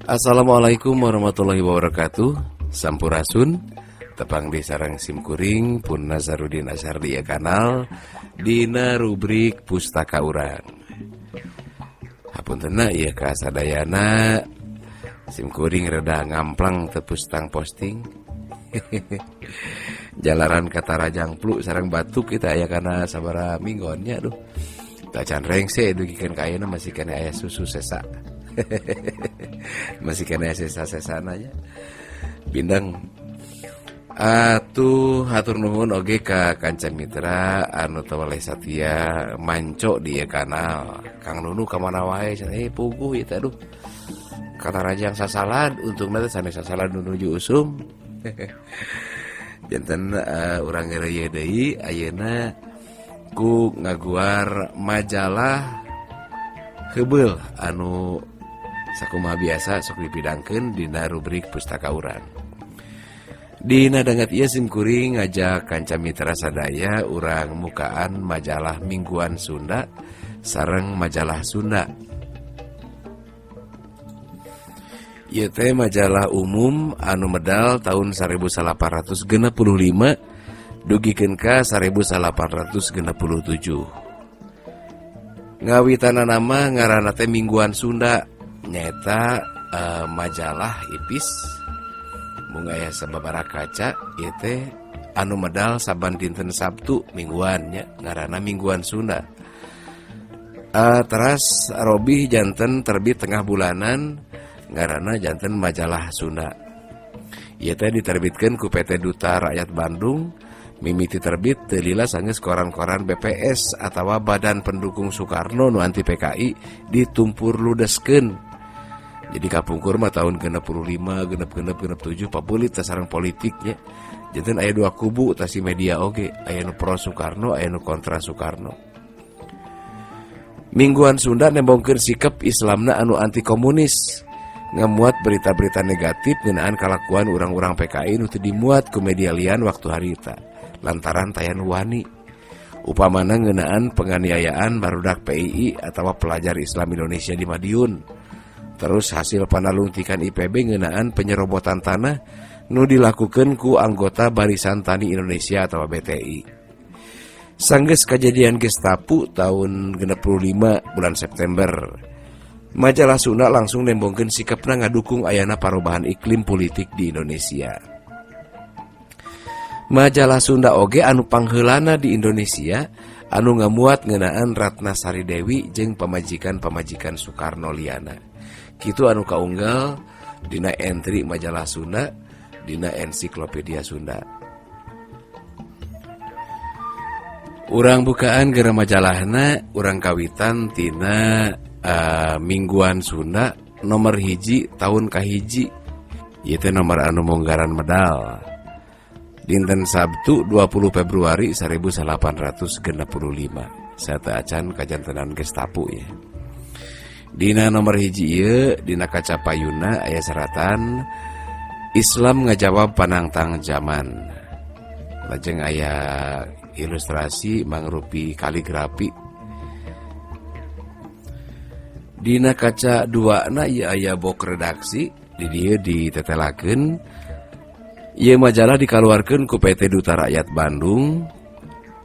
Assalamualaikum warahmatullahi wabarakatuh. Sampurasun. Tepang di sareng simkuring pun Nazarudin Azhar di kanal dina rubrik Pustaka Urang. Hapuntenna ieu ka sadayana, simkuring reda ngamplang teu pustang posting. Jalaran katarajang flu sareng batuk kita aya kana sabaraha minggonnya, aduh. Tacan rengse dugikeun ka ayeuna, masih keneh aya susu sesa. Masih keneh sesa-sesa nya. Bindeng. Atuh hatur nuhun oge ka kanca mitra anu tewaleh satia manco di ieu kanal. Kang Nunu ka mana wae cenah, eh puguh ieu teh, aduh. Katarajang sasalad, untungna teh sanes sasalad nu nuju usum. Janten urang ngeureuy deui ayeuna ku ngaguar majalah heubeul anu sakumaha biasa sok dipidangkeun dina rubrik Pustaka Urang. Dina danget ieu simkuring ngajak kanca mitra sadaya urang mukaan majalah Mingguan Sunda sareng majalah Sunda. Ieu teh majalah umum anu medal tahun 1865 dugikeun ka 1867. Ngawitana nama ngaranna teh Mingguan Sunda, nyaeta majalah ipis mung aya sababaraha kaca ieu teh anu medal saban dinten Sabtu mingguan nya, ngaranna Mingguan Sunda. Teras robih janten terbit tengah bulanan, ngaranna janten majalah Sunda. Ieu teh diterbitkeun ku PT Duta Rakyat Bandung. Mimiti terbit teu lila sanggeus koran-koran BPS atawa Badan Pendukung Soekarno nu anti PKI ditumpur ludeskeun. Jadi kapungkur mah tahun 65, genep genep, genep tujuh, pabulit teh sareng politiknya. Janten aya dua kubu tah si media oge, aya nu pro Soekarno, aya nu kontra Soekarno. Mingguan Sunda nembongkeun sikap Islamna anu anti komunis, ngamuat berita-berita negatif ngeunaan kalakuan urang-urang PKI nu teu dimuat ku media lian waktu harita lantaran taya nu wani. Upamana ngeunaan penganiayaan barudak PII atau Pelajar Islam Indonesia di Madiun. Terus hasil panalungtikan IPB ngeunaan penyerobotan tanah nu dilakukan ku anggota Barisan Tani Indonesia atau BTI. Sanggeus kejadian Gestapo tahun 65 bulan September, majalah Sunda langsung nembongkeun sikapna ngadukung ayana perubahan iklim politik di Indonesia. Majalah Sunda oge anu pangheulana di Indonesia anu ngamuat ngeunaan Ratna Sari Dewi jeung pamajikan-pamajikan Soekarno liana. Kitu anu kaunggal dina entry majalah Sunda dina ensiklopedia Sunda. Urang bukaan gera majalahna, urang kawitan tina Mingguan Sunda nomor 1 tahun kahiji. Ieu teh nomor anu munggaran medal. Dinten Sabtu 20 Februari 1865. Sateuacan kajantenan Gestapo ya. Dina nomor 1 ieu dina kaca payuna aya seratan Islam ngajawab panangtang zaman. Lajeng aya ilustrasi mangrupi kaligrafi. Dina kaca 2 na ieu aya bok redaksi di dieu ditetelakeun. Ieu majalah dikaluarkeun ku PT Duta Rakyat Bandung.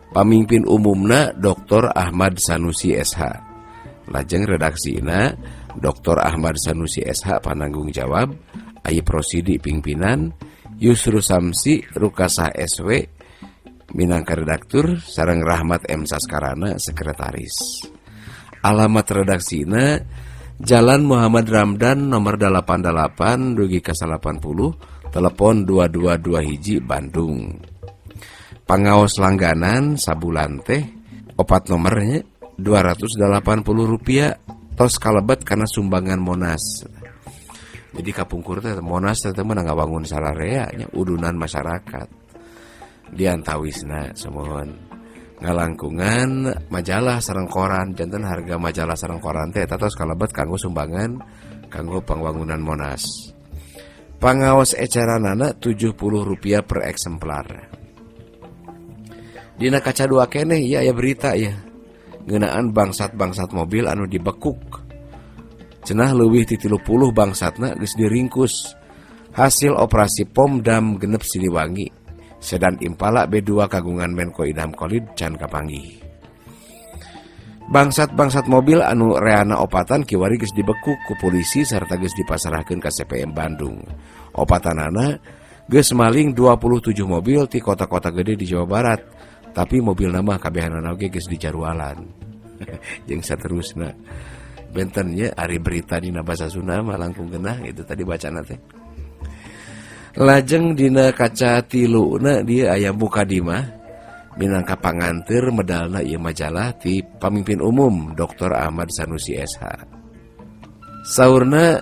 Pamimpin umumna Dr. Ahmad Sanusi SH. Lajeng redaksina Dr. Ahmad Sanusi SH pananggung jawab, Ayi Prosidi pimpinan, Yusru Samsi Rukasah SW minangka redaktur sareng Rahmat M Saskarana sekretaris. Alamat redaksina Jalan Muhammad Ramdan nomor 88 dugi ka 80, telepon 222 1 Bandung. Pangaos langganan sabulan teh opat nomornya 280 rupiah tos kalebet karena sumbangan Monas. Jadi kapungkur teh Monas teh menang ngabangun sararea nya udunan masyarakat. Diantawisna semohon ngalangkungan majalah sareng koran, janten harga majalah sareng koran teh eta tos kalebet kanggo sumbangan kanggo pangbangunan Monas. Pangaos eceranana 70 rupiah per eksemplar. Dina kaca 2 keneh ieu aya berita ya ngeunaan bangsat-bangsat mobil anu dibekuk. Cenah leuwih ti 30 bangsatna geus diringkus. Hasil operasi Pomdam 6 Siliwangi. Sedan Impala B2 kagungan Menko Idham Kholid can kapanggih. Bangsat-bangsat mobil anu reana opatan kiwari geus dibekuk ku polisi sarta geus dipasrahkeun ka CPM Bandung. Opatanana geus maling 27 mobil ti kota-kota gede di Jawa Barat, tapi mobil nama kabehanana oge geus dijarualan. Jeung saterusna. Benten nya ari berita dina basa Sunda mah langkung genah itu tadi bacana teh. Lajeng dina kaca 3 dia aya mukadimah minangka panganteur medalna ieu majalah ti pamimpin umum Dr. Ahmad Sanusi SH. Saurna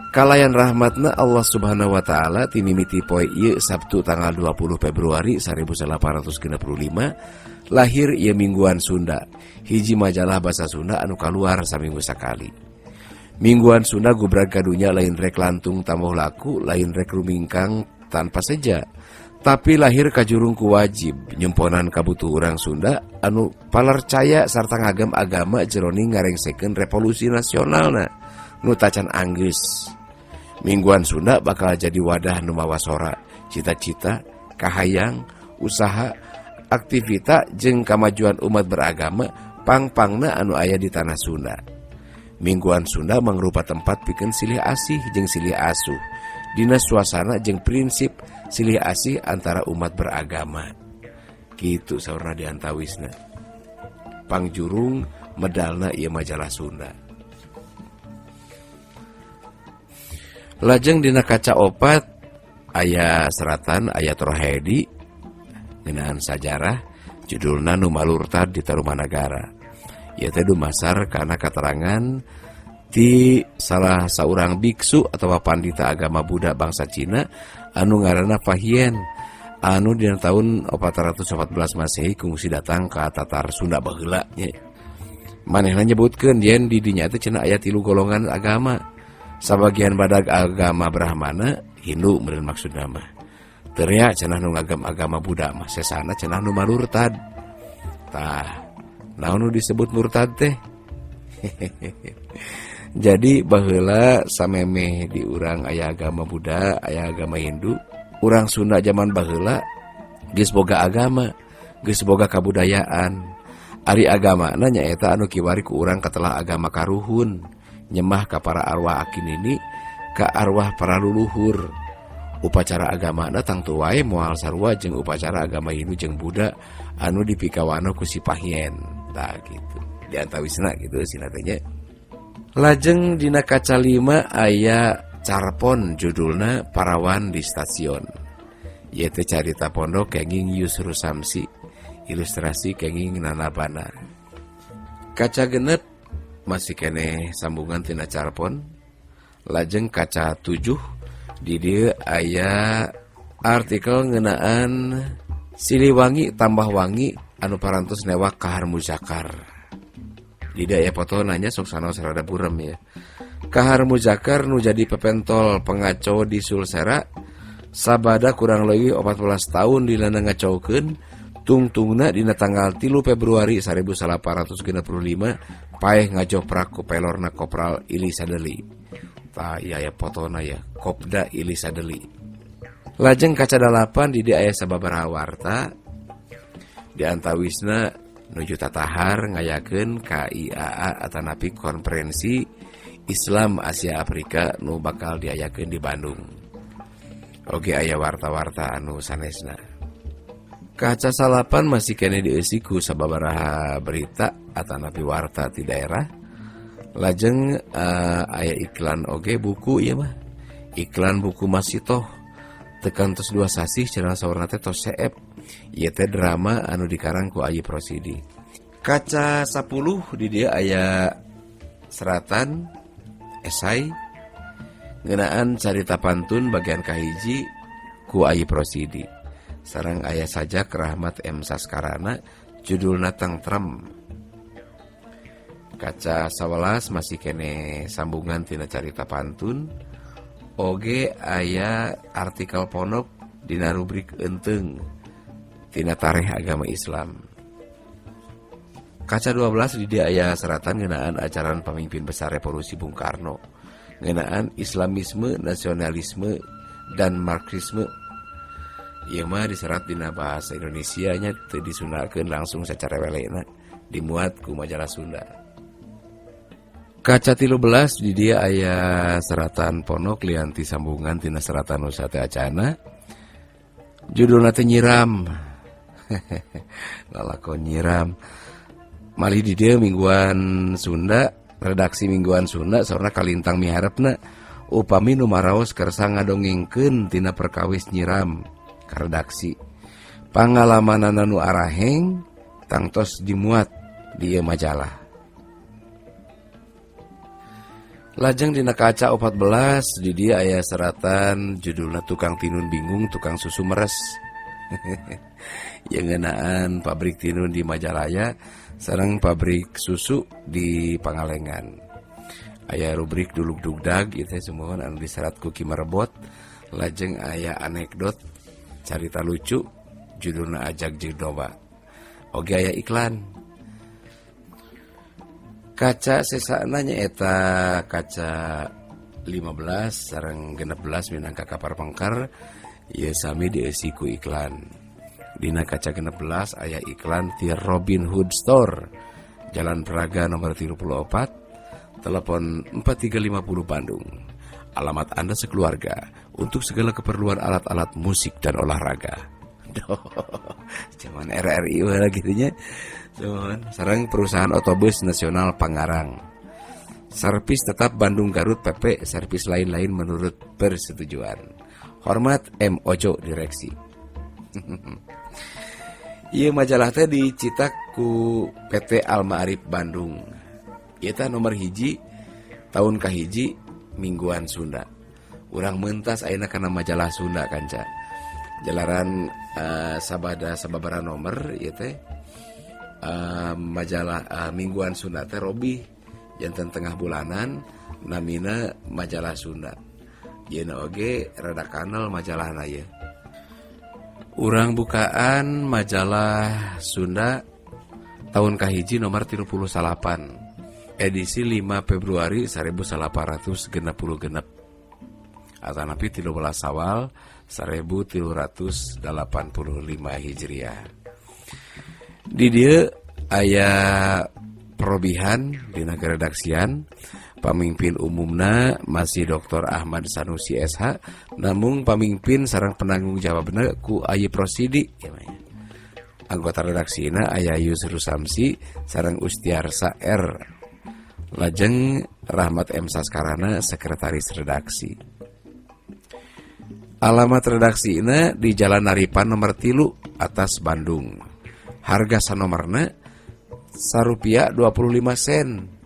kalayan rahmatna Allah Subhanahu wa taala ti mimiti poe ieu Sabtu tanggal 20 Februari 1865 lahir ieu Mingguan Sunda, hiji majalah basa Sunda anu kaluar saminggu sakali. Mingguan Sunda gubrag ka dunya lain rek lantung tambah laku, lain rek rumingkang tanpa seja, tapi lahir kajurung ku wajib nyemponan kabutuh urang Sunda anu palarcaya sarta ngagem agama jeroning ngarengsekeun revolusi nasionalna nu tacan anggeus. Mingguan Sunda bakal jadi wadah nu mawa sora, cita-cita, kahayang, usaha, aktivitas jeung kamajuan umat beragama pang-pangna anu aya di tanah Sunda. Mingguan Sunda mangrupa tempat pikeun silih asih jeung silih asuh dina suasana jeung prinsip silih asih antara umat beragama. Kitu saurna diantawisna. Pangjurung medalna ieu majalah Sunda. Lajeng dina kaca 4 aya seratan aya Trohedi ngeunaan sajarah judulna Nu Malurtad di Tarumanagara. Ieu teh dumasar kana katerangan ti salah saurang biksu atawa pandita agama Buddha bangsa Cina anu ngaranna Fahien anu dina tahun 414 Masehi kungsi datang ka Tatar Sunda baheula nya. Manehna nyebutkeun yen di dinya teh cenah aya 3 golongan agama. Sabagian badag agama Brahmana, Hindu meureun maksudna mah. Teriak cenah nu ngagem agama Buddha mah sesana cenah nu malurtad. Tah, naon nu disebut murtad teh? Jadi baheula samemeh di urang aya agama Buddha, aya agama Hindu, urang Sunda zaman baheula geus boga agama, geus boga kabudayaan. Ari agamana nyaeta anu kiwari ku urang katelah agama karuhun, nyemah ka para arwah aki nini, ka arwah para luluhur. Upacara agamana tangtu wae moal sarua jeung upacara agama Hindu jeung Buddha anu dipikawano ku si Pahien. Tah gitu. Di antawisna gitu sina teh nya. Lajeng dina kaca 5 aya carpon judulna Parawan di Stasiun. Ieu teh carita pondok kenging Yusru Samsi, ilustrasi kenging Nana Bana. Kaca 6 masih keneh sambungan tina carpon. Lajeng kaca 7 di dieu aya artikel ngeunaan Siliwangi tambah wangi anu parantos newak Kahar Muzakar. Di dieu aya foto nanya sok sanaos rada burem ya. Kahar Muzakar nu jadi pepentol pengacau di Sulsera sabada kurang leuwih 14 tahun dilana ngacaukeun tungtungna dina tanggal 3 Februari 1865 paeh ngajoprak ku pelorna Kopral Ili Sadeli. Tah ieu aya fotona ya, Kopda Ili Sadeli. Lajeng kaca 8 di dieu aya sababaraha warta. Di antawisna nuju tatahar ngayakeun KIAA atanapi Konferensi Islam Asia Afrika nu bakal diayakeun di Bandung. Oge aya warta-warta anu sanesna. Kaca 9 masih kene dieusi ku sababaraha berita atanapi warta ti daerah. Lajeng aya iklan oge buku ieu mah. Iklan buku Masitoh tekan tos 2 sasih cenah saurna teh tos seep. Ieu teh drama anu dikarang ku Ayi Prosidi. Kaca 10 di dieu aya seratan esai ngeunaan carita pantun bagian kahiji ku Ayi Prosidi. Sareng aya sajak Rahmat M Saskarana judulna Tengtrem. Kaca 11 masih kene sambungan tina carita pantun. Oge aya artikel pondok dina rubrik enteng tina tareh agama Islam. Kaca 12 di dieu aya seratan ngeunaan ajaran pamimpin besar revolusi Bung Karno, ngeunaan Islamisme, nasionalisme, dan Marxisme. Ieu mah diserat dina bahasa Indonesia nya, teu disundakeun langsung secara welena, dimuat ku majalah Sunda. Kaca 13 di dieu aya seratan ponok lianti sambungan tina seratan nu sateuacana. Judulna teh nyiram. Lalakon nyiram. Malih di dieu mingguan Sunda, redaksi mingguan Sunda saurna kalintang miharepna upami nu maraos kersa ngadongengkeun tina perkawis nyiram ka redaksi. Pangalamanana nu araheng tangtos dimuat di ieu majalah. Lajeng dina kaca 14 di dieu aya seratan judulna Tukang Tinun Bingung Tukang Susu Meres. Yang ngeunaan pabrik tinun di Majalaya sareng pabrik susu di Pangalengan. Aya rubrik duluk dugdag ieu teh sumuhun anu diserat ku Ki Merebot. Lajeng aya anekdot carita lucu judulna Ajag Jeung Domba. Oge aya iklan. Kaca sesana nyaeta kaca 15 sareng 16 minangka kapar pengker ieu sami dieusi ku iklan. Dina kaca 16 aya iklan ti Robin Hood Store, Jalan Praga nomor 34, telepon 4350 Bandung. Alamat Anda sekeluarga untuk segala keperluan alat-alat musik dan olahraga. Zaman RRI lah gitu nya. Sareng perusahaan otobus nasional Pangarang. Servis tetap Bandung Garut PP, servis lain-lain menurut persetujuan. Hormat M Ojo direksi. Ieu majalah teh dicitak ku PT Al Ma'arif Bandung. Ieu teh nomor 1 tahun kahiji mingguan Sunda. Urang mentas ayeuna kana majalah Sunda kanca. Jalaran sabada sababara nomor ieu teh majalah mingguan Sunda teh robih janten tengah bulanan namina majalah Sunda. Yeuna oge rada kanal majalahna ieu. Urang bukaan majalah Sunda tahun kahiji nomor 39 edisi 5 Februari 1866 atanapi 13 Sawal 1385 Hijriah. Di dieu aya perobihan dina keredaksian. Pamimpin umumna masih Dr. Ahmad Sanusi SH, namun pamimpin sareng penanggung jawabna ku Ayi Prosidi. Anggota redaksina aya Yusru Samsi sareng Ustiarsa R. Lajeng Rahmat M Saskarana sekretaris redaksi. Alamat redaksina di Jalan Naripan nomor 3 atas Bandung. Harga sanomerna sarupiah 25 sen.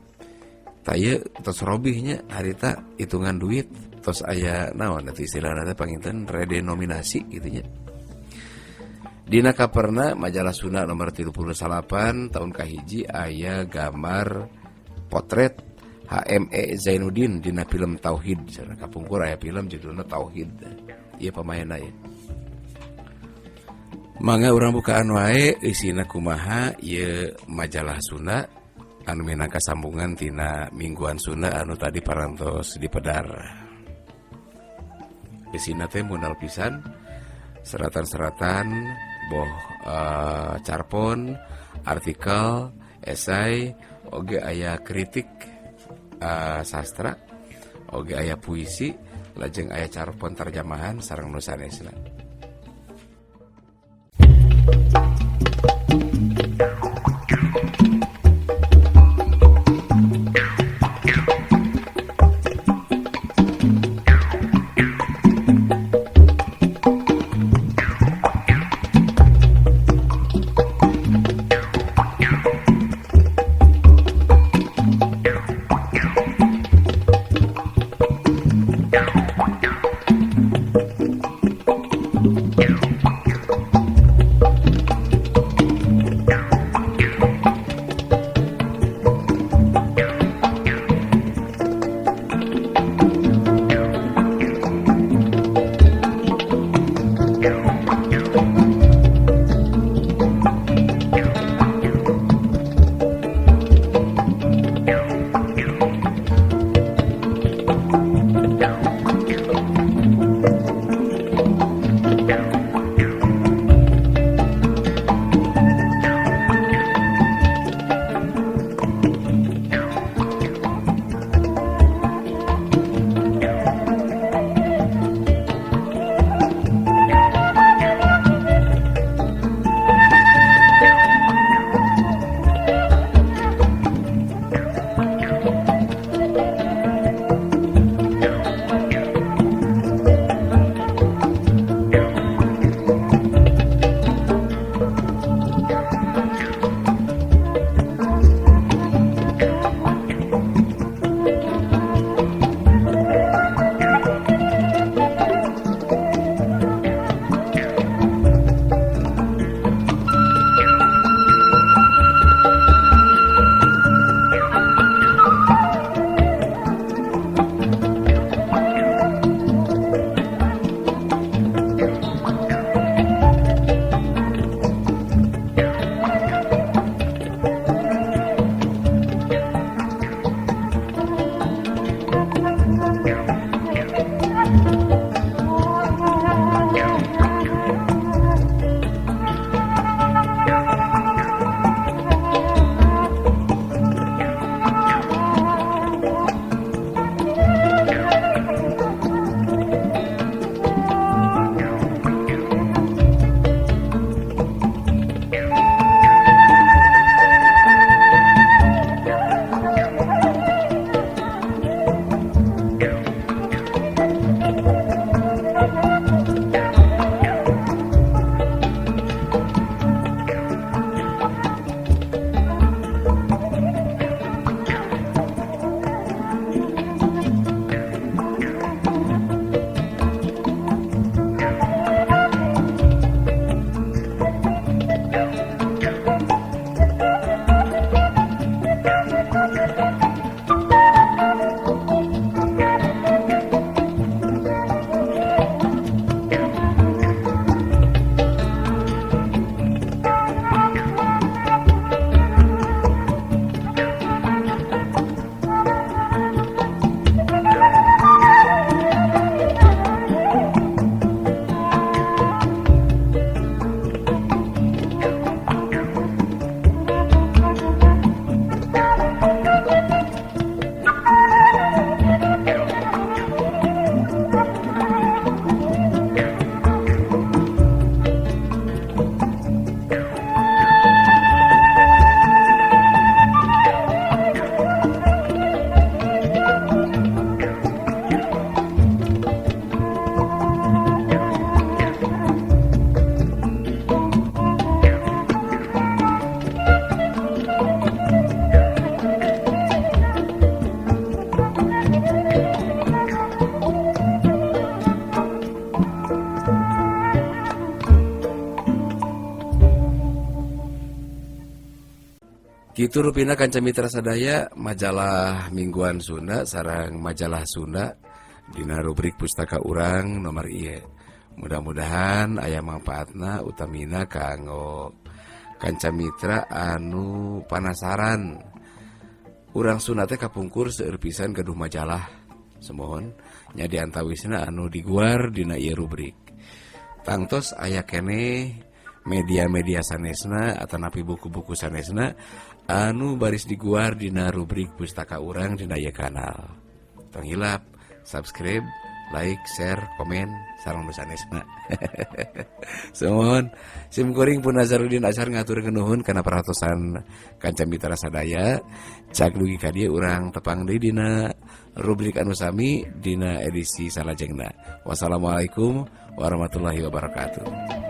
Taya tos robihnya harita hitungan duit tos aya naon atuh istilahna teh panginten redenominasi gitu nya. Dina kaperna majalah Sunda nomor 38 tahun kahiji aya gambar potret HME Zainuddin dina film Tauhid. Cenah kapungkur aya film judulna Tauhid. Ieu pamainna ieu. Mangga urang bukaan wae isina kumaha ieu majalah Sunda anu minangka sambungan tina mingguan Sunda anu tadi parantos dipedar. Isina teh munal pisan seratan-seratan boh carpon, artikel, esai, oge aya kritik sastra, oge aya puisi, lajeng aya carpon terjemahan sareng nu sanesna. Kitu rupina kanca mitra sadaya, majalah mingguan Sunda sareng majalah Sunda dina rubrik Pustaka Urang nomor ieu. Mudah-mudahan aya manfaatna, utamina kanggo kanca mitra anu panasaran. Urang Sunda teh kapungkur seueur pisan gaduh majalah. Sumuhun nya, di antawisna anu diguar dina ieu rubrik. Tangtos aya keneh media-media sanesna atanapi buku-buku sanesna anu baris diguar dina rubrik Pustaka Urang dina ieu kanal. Tong hilap subscribe, like, share, komen sareng nu sanesna. Sumuhun, sim kuring pun Nazarudin Azhar ngaturkeun nuhun kana perhatosan kanca mitra sadaya. Cag dugi ka dieu, urang tepang deui dina rubrik anu sami dina edisi salajengna. Wassalamualaikum warahmatullahi wabarakatuh.